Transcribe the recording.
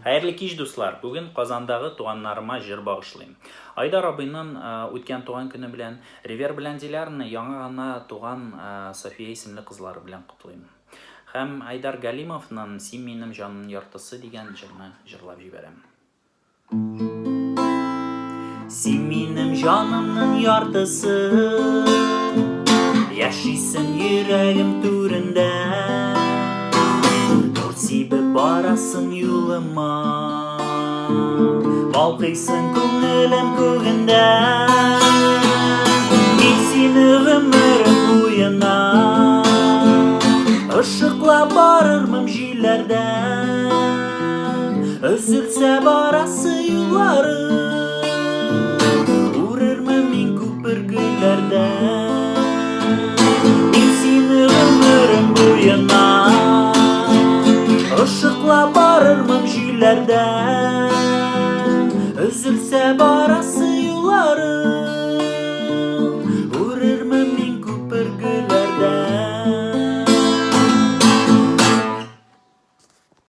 Хәерле кич, дуслар! Бүген Казандагы туганнарыма җыр багышлыйм. Айдар абыйнын үткән туган көне белән, Ривер белән Дилярны яңа гына туган София исемле кызлары белән котлыйм. Һәм Айдар Галимовнын Син минем җанымның яртысы дигән җырны җырлап җибәрәм. Син минем җанымның яртысы, Яшисең йөрәгем түрендә. Нур сибеп барасың юлыма, Балкыйсың күңелем күгендә. Мин сине гомерем буена Ышыклап барырмын җилләрдә. Өзелсә барасы юллары, Үрермен мин күпер гөлләрдә. Мин сине гомерем буена Ышыклап барырмын җилләрдә. Өзелсә барасы юллары,